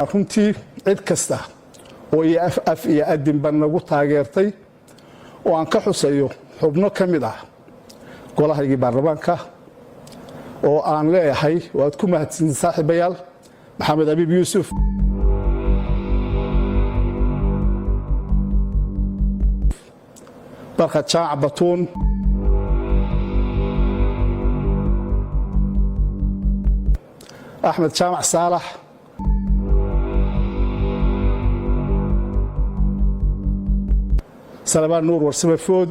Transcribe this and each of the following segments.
Runtii cid kasta oo iyo af af iyo adinba nagu taageertay, oo aan ka xusayo xubno ka mid ah golahaygii baarlamaanka, oo aan leeyahay waad ku mahadsantiin, saaxiibayaal: Maxamed Abiib Yuusuf, Barkhad Jaac Batuun, Axmed Jaamac Saalax, Salabaan Nuur Warsame Food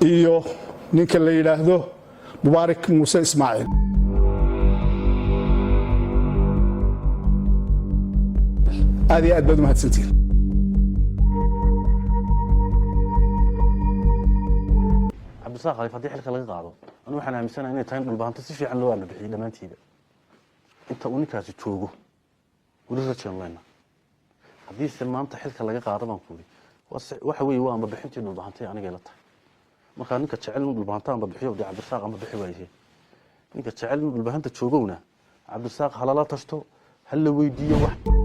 iyo ninka la yidhaahdo Mubaarak Muuse Ismaaciil. Aad iyo aad baad u mahadsantihin. Cabdisaaq Khaliif haddii xilka laga qaado, anu waxaan aaminsanahay inay tahay in Dhulbahanto si fiican loo ambixiyey dhammaantiiba. Inta uu ninkaasi joogo weli rajaanu leenahay. Haddiise maanta xilka laga qaado, baan ku yidhi, waxa weeye waa amba bixintii Dhulbahantay anigay la tahay. Markaa ninka jecel inuu Dhulbahanta amba bixiyo, dee Cabdirasaaq amba bixi waaye. Ninka jecel inuu Dhulbahanta joogowna, Cabdirasaaq halala tashto, ha la weydiiyo wax.